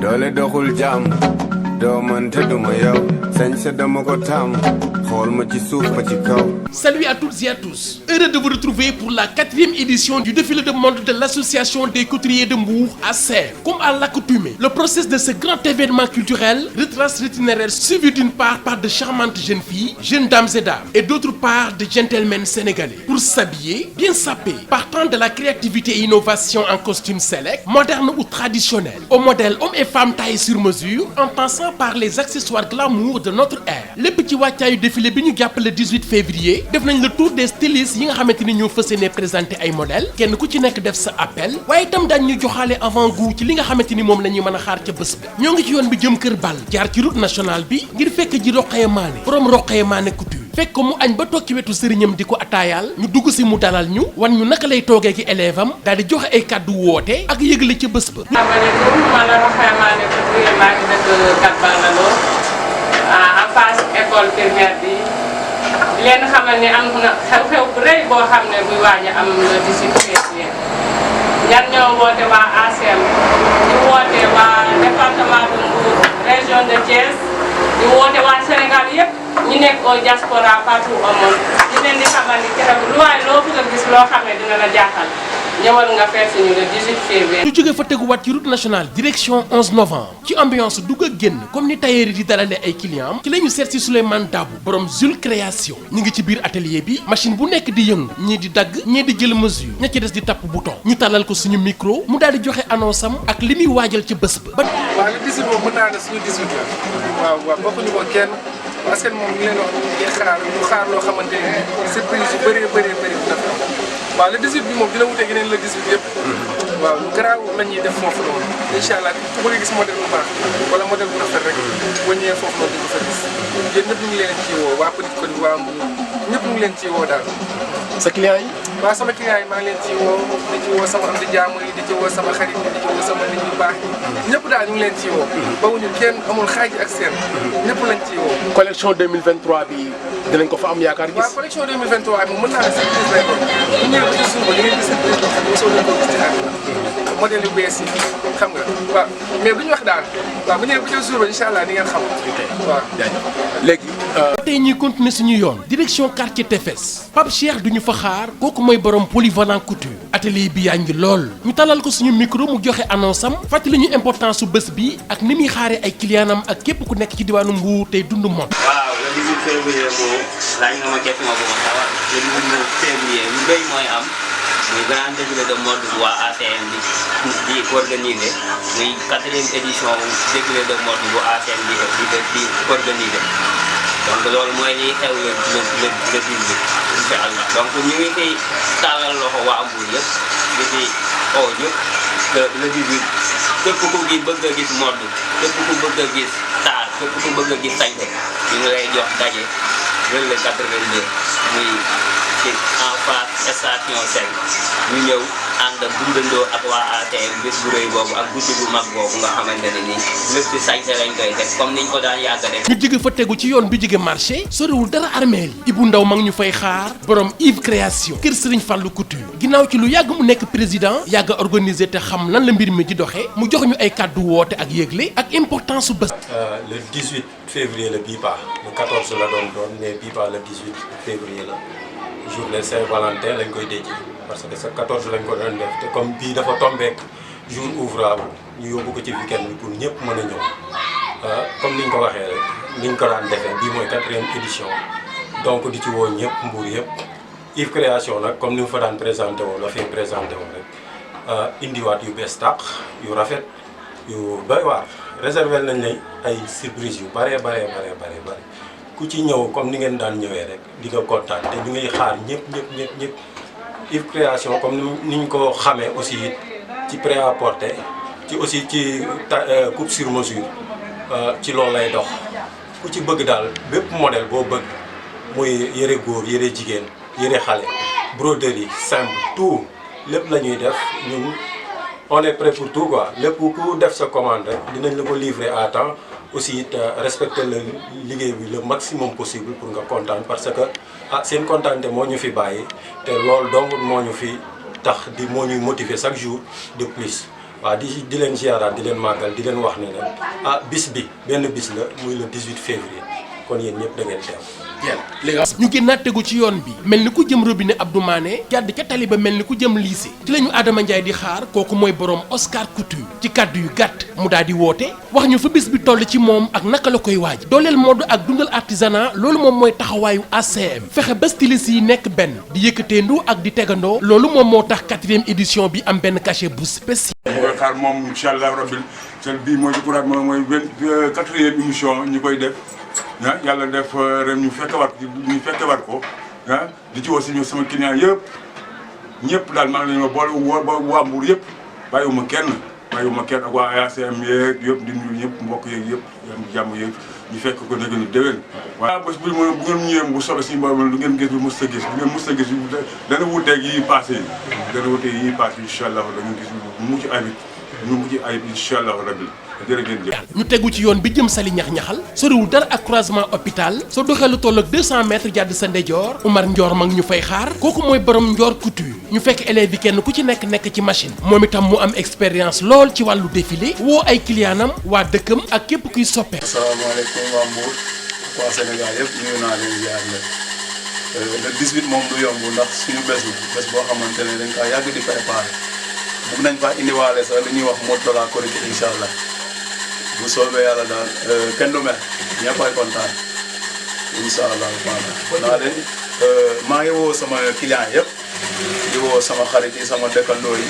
doole doxul jàmm doo mën te duma yow sañ sa dama ko tàmm xool ma ci suuf ba ci kaw. Salut à toutes et à tous. Heureux de vous retrouver pour la 4e édition du défilé de mode de l'association des couturiers de Mbour à Sèvres. Comme à l'accoutumée, le process de ce grand événement culturel retrace l'itinéraire suivi d'une part par de charmantes jeunes filles, jeunes dames et dames, et d'autre part de gentlemen sénégalais. Pour s'habiller, bien sapés, partant de la créativité et innovation en costume select, moderne ou traditionnel, au modèle hommes et femmes taillés sur mesure, en passant par les accessoires glamour de notre ère. Les petits wàccaayu défilé bi ñu jàpp le 18 février def nañ le tour des stylistes yi nga xamante ni ñoo fas yéene présenté ay modèles kenn ku ci nekk def sa appel waaye itam daañ ñu joxaale avant goût ci li nga xamante ni moom la ñuy mën a xaar ca bés ba. ñoo ngi ci yoon bi jëm Kër Ball jaar ci route nationale bi ngir fekk ji Rokhaya Mané borom Rokhaya Mané couture fekk ko mu añ ba toog ci wetu sëriñam di ko ataayaal ñu dugg si mu dalal ñu wan ñu naka lay toogee ki élève am daal di joxe ay kàddu woote ak yëgle ca bés ba. asalaamaaleykum man la Rokhaya Mané couture maa ngi dëkk Kër Ball en face école primaire bi di leen xamal ne am na xew-xew bu rëy boo xam ne buy waaj a am le 18 février ñan ñoo woote waa ACM di woote waa département de Mbour région de Thiès di woote waa Sénégal yëpp ñu nekk au diaspora partout au monde di leen di xamal ni keroog lu waay loo bëgg a gis loo xam ne dina la jaaxal ñëwal nga fekk si ñu le 18 février. ñu jóge fa teguwaat ci route nationale direction 11 novembre ci ambiance dugg ak génn comme ni tailleur yi di dalalee ay clients ci la ñu seet si Souleymane Dabou borom Zul création ñu ngi ci biir atelier bi machine bu nekk di yëngu ñii di dagg ñii di jël mesure ña ci des di tapp bouton ñu tàllal ko suñu micro mu daal di joxe annonce am ak li muy waajal ci bés ba. waaw le 18 boobu mën naa ne suñu 18 la waaw bokkuñu ko kenn parce que moom ñu leen wax ñu xaar loo xamante ne surprise yu bëree bëri dafa am waaw le 18 bi moom dina wuteeg yeneen le 18 yëpp waaw lu garaaw la ñuy def foofu noonu incha allah ku bëgg a gis modèle bu baax wala modèle bu rafet rek boo ñëwee foofu noonu di ko fa gis yéen ñëpp ñu ngi leen ciy woo waa Petite Côte waa Mbour ñëpp ñu ngi leen ciy woo daal. sa client yi. waaw sama client yi maa ngi leen ciy woo di ci woo sama am di jaamu yi di ci woo sama xarit yi di ci woo sama nit ñu baax yi ñëpp daal ñu ngi leen ciy woo bawuñu kenn amul xaaj ak seen ñëpp lañ ciy woo. collection 2023 bi dinañ ko fa am yaakaar gis. waaw collection 2023 bi mën naa ne surprise lay doon bu ñëwee ba ci suuf ba di ngeen gis surprise boo xam ne mosoo leen ko gis ci àdduna modèle yu bees yi xam nga waaw mais duñu wax daal waaw bu ñëwee ba ci suuf ba incha allah di ngeen xam waaw léegi. tey ñuy continuer suñu yoon direction quartier Tefes Pape Cheikh duñu fa xaar kooku mooy borom polyvalent couture atelier bi yaa ngi lool ñu talal ko suñu micro mu joxe annonce am fàttali ñu importance su bés bi ak ni muy xaaree ay clientam ak képp ku nekk ci diwaanu Mbour tey dund moom. waaw le 18 février moom laaj nga ma question bu ma sawar le 18 février lu bëri mooy am muy grand défilé de mode bu waa ACM di organisé muy 4e édition défilé de mode bu ACM di organisé donc loolu mooy liy xew le 18 incha allah donc ñu ngi koy tàllal loxo waa Mbour yëpp di ci oo ñëpp le 18 képp ku bëgg a gis mode képp ku bëgg a gis taar képp ku bëgg a gis sañte ñu ngi lay jox daje relais 82 muy ci en face station 5 ñu ñëw ànd ak dundandoo ak waa ATM bés bu rëy boobu ak guddi bu mag boobu nga xamante ne nii lépp ci sañte lañ koy def comme niñ ko daan yàgg a def. ñu jóge fa tegu ci yoon bi jóge marché soriwul dara armeel yi Ibou Ndaw mag ñu fay xaar borom Yves création kër Serigne Fallou couture ginnaaw ci lu yàgg mu nekk président yàgg a organisé te xam lan la mbir mi di doxee mu jox ñu ay kàddu woote ak yëgle ak importance su bés. le 18 février la bii baax le 14 la doon mais bii baax le 18 février la journée Saint-Valentin lañ koy déjee parce que sa 14 lañ ko doon def te comme bii dafa tombeek jour ouvrable ñu yóbbu ko ci weekend bi pour ñëpp mën a ñëw comme niñ ko waxee rek niñ ko daan defee bii mooy 4e édition donc di ci woo ñëpp Mbour yëpp Yves création nag comme ni mu fa daan présenté woo la fay présenté woo rek indiwaat yu bees tàq yu rafet yu doy waar réservé nañ lay ay surprise yu bare ku ci ñëw comme ni ngeen daan ñëwee rek di nga kontaan te ñu ngi xaar ñëpp Yves création comme ni ñu ko xamee aussi ci prêt-à-porter ci aussi ci coupe sur mesure ci loolu lay dox ku ci bëgg daal bépp modèle boo bëgg muy yëre góor yëre jigéen yëre xale broderie simple tout lépp la ñuy def ñun on est prêt pour tout quoi lépp ku def sa commande rek dinañ la ko livrer à temps aussi it respecter le liggéey bi le maximum possible pour nga kontaan parce que seen kontaante moo ñu fi bàyyi te loolu donc moo ñu fi tax moo ñuy motiver chaque jour de plus waaw di leen ziaraat di leen màggal di leen wax ne leen bis bi benn bis la muy le 18 février kon yéen ñëpp da ngeen teew. ñu génnaat tegu ci yoon bi mel ni ku jëm robinet Abdou Mané jàdd ca tali ba mel ni ku jëm lycée ci la ñu Adama Ndiaye di xaar kooku mooy borom Oscar Couture ci kàddu yu gàtt mu daal di woote wax ñu fa bis bi toll ci moom ak naka la koy waaj dooleel mode ak dundal artisanat loolu moom mooy taxawaayu ACM fexe ba styliste yi nekk benn di yëkkateendoo ak di tegandoo loolu moom moo tax 4e édition bi am benn cachet bu spécial. mooy xaar moom incha allah rabbil seen bii mooy jukuraat mooy 4e émission ñu koy def. yàlla def ren ñu fekkewaat ko di ci woo si ñu sama client yëpp ñëpp daal maa ngi leen ma boole waa Mbour yëpp bàyyiwuma kenn ak waa ACM yeeg yëpp di nuyu ñëpp mbokk yeeg yëpp jàmm yeeg ñu fekk ko dëgg ni déwén. waaw bés bi moom bu ngeen ñëwee bu soobee si mbooloo lu ngeen gis lu mës a gis bu ngeen mës a gis dana wuteeg yi passé incha allah da ngeen gis lu mucc ayib incha allah rabbi ñu tegu ci yoon bi jëm Sali ñax-ñaxal soriwul dara ak croisement hôpital soo doxee lu toll ak 200 mètres jàdd sa ndeyjoor Oumar Ndior mag ñu fay xaar kooku mooy borom Ndior Couture ñu fekk élèves yi kenn ku ci nekk ci machine moom itam mu am expérience lool ci wàllu défilé woo ay clientam waa dëkkam ak képp kuy soppe. asalaamaaleykum waa Mbour waa Sénégal yëpp nuyu naa leen ziar leen le 18 moom du yomb ndax suñu bés boo xamante ne dañ kaa yàgg di préparé bugg nañ faa indiwaale sax li ñuy wax mode de la Korité incha allah. bu soobee yàlla daal kenn du mer ñëpp ay kontaan incha allah naa leen maa ngi woo sama client yëpp di woo sama xarit yi sama dëkkandoo yi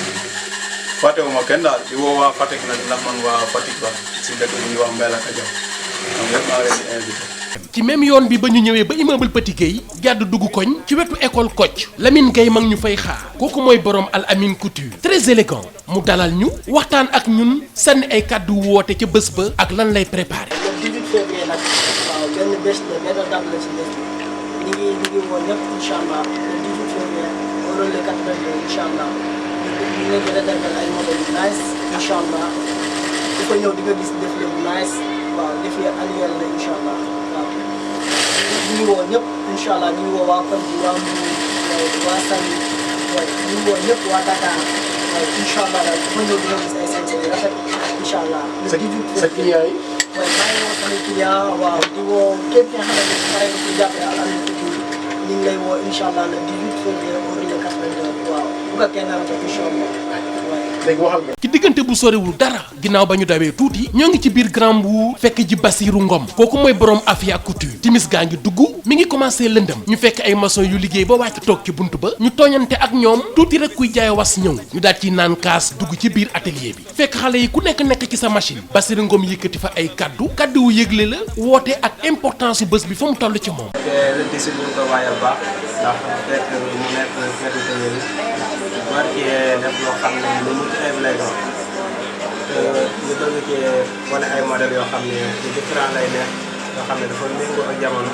fàttewuma kenn daal di woo waa Fatick nag ndax man waa Fatick ba si dëkk bu ñuy wax Mbelaka Diaw ñoom yëpp maa ngi leen di invité. ci même yoon bi ba ñu ñëwee ba immeuble Petit Gueye jàdd dugg koñ ci wetu école Kocc Lamine Gueye mag ñu fay xaar kooku mooy borom Al Amine Couture très élégant mu dalal ñu waxtaan ak ñun sànni ay kàddu woote ca bés ba ak lan lay préparé. le 18 février nag waaw benn bés la benn date la ci bés bi ñu ngi woon ñëpp incha allah le 18 février au relais 82 incha allah ñu ngi leen di réserver ay modèles yu nice incha allah di ko ñëw di nga gis défilé bu nice waaw défilé annuel la incha allah waaw ñu ngi woo ñëpp incha allah ñu ngi woo waa Koñ bi waa Mbour waa Saly waaye ñu ngi woo ñëpp waa Dakar. incha allah daal bu ma ñëw di nga gis ay sañ-sañ yu rafet incha allah. sa client yi. waaye maa ngi woo samay client waaw di woo képp ki nga xamante ne pare nga ci jàppale Al Amine Couture ñu ngi lay woo incha allah le 18 février au relais 82 waaw bu ko kenn rafet incha allah. léegi waxal nga. ci diggante bu sorewul dara ginnaaw ba ñu dawee tuuti ñoo ngi ci biir Grand Mbour fekk ji Basirou Ngom kooku mooy borom Afia Couture timis gaa ngi dugg mi ngi commencé lëndëm ñu fekk ay maçon yu liggéey ba wàcc toog ci bunt ba ñu tooñante ak ñoom tuuti rek kuy jaay was ñëw ñu daal ci naan kaas dugg ci biir atelier bi fekk xale yi ku nekk ci sa machine Basirou Ngom yëkkati fa ay kaddu wu yëgle la woote ak importance su bés bi fa mu toll ci moom. le 18 ñu ngi ko waajal baax ndax fekk mu nekk feetu tëjee war cee def loo xam ne lu mucc ayib lay doon ñu bëgg cee wane ay modèles yoo xam ne yu différent lay nekk yoo xam ne dafa méngoo ak jamono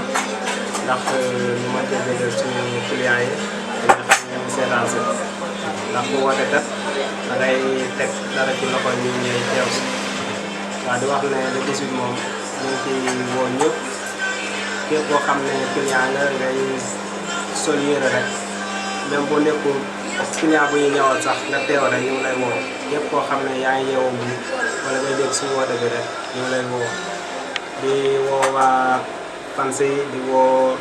ndax ñu mën cee bégal suñu clients yi nga xam ne ñu seetaan si ndax bu woote kat da ngay teg dara ci loxo ñu ñëw teew si waaw di wax ne le 18 moom ñu ngi ciy woo ñëpp képp koo xam ne client nga ngay sol yére rek même boo nekkul client bu ñuy ñëwal sax nga teew rek ñu ngi lay woo képp koo xam ne yaa ngi yeewoo bu wala ngay dégg suñu woote bi rek ñu ngi lay woo di woo waa fans yi di woo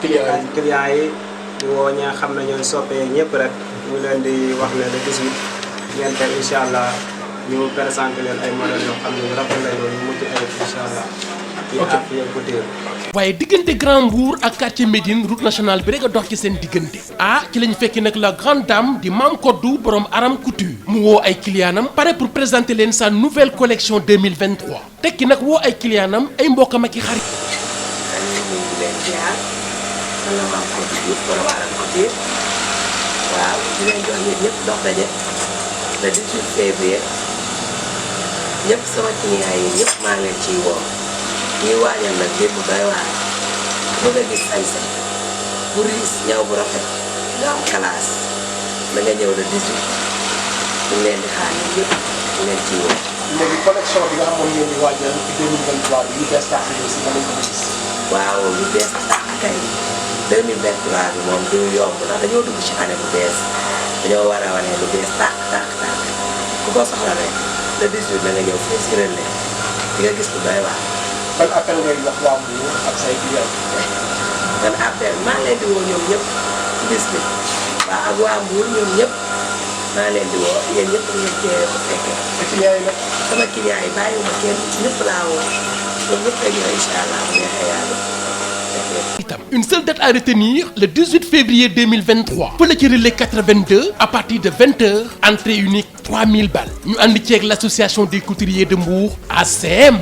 client yi di woo ñi nga xam ne ñooy soppee ñëpp rek ñu leen di wax ne le 18 ngeen teg incha allah ñu présenté leen ay modèles yoo xam ne yu rafet lay doon ñu mucc ayib incha allah. waaye diggante Grand Mbour ak quartier Médine route nationale bi rek a dox ci seen diggante ci lañu fekki nag la grande dame di Mame Kodou borom Aram Couture mu woo ay clientam pare pour présenter leen sa nouvelle collection 2023 tekki nag woo ay clientam ay mbokkam ak i xarit. ñu ngi leen ziar man la Mame Kodou Diouf borom Aram Couture waaw di leen jox yéen ñëpp dox daje le 18 février ñëpp sama client yi ñëpp maa ngi leen ciy woo. ñuy waajal nag biir bu doy waar bu nga gis sañ-sañ bu riis ñaw bu rafet nga am classe na nga ñëw le 18 ñu leen di xaar ñun ñëpp ñu leen ciy woo. léegi collection bi nga xam moom ngeen di waajal ci 2023 bi yu bees tàq yi aussi danañ ko gis. waaw lu bees tàq kay 2023 bi moom du yomb ndax dañoo dugg ci année bu bees dañoo war a wane lu bees tàq ku ko soxla rek le 18 na nga ñëw fii si Relais di nga gis lu doy waar. ban appel ngay wax waa Mbour ak say client. ban appel maa leen di woo ñoom ñëpp ci bis bi waaw ak waa Mbour ñoom ñëpp maa leen di woo yéen ñëpp ngeen teewee ko fekkee. sa client yi nag. sama client yi bàyyiwuma kenn ñëpp laa woo ñoom ñëpp a ñëw incha allah bu neexee yàlla. Une seule date à retenir, le 18 février 2023. Pour le Relais 82, à partir de 20h, entrée unique 3000 balles. Nous avons avec l'association des couturiers de Mbour, ACM.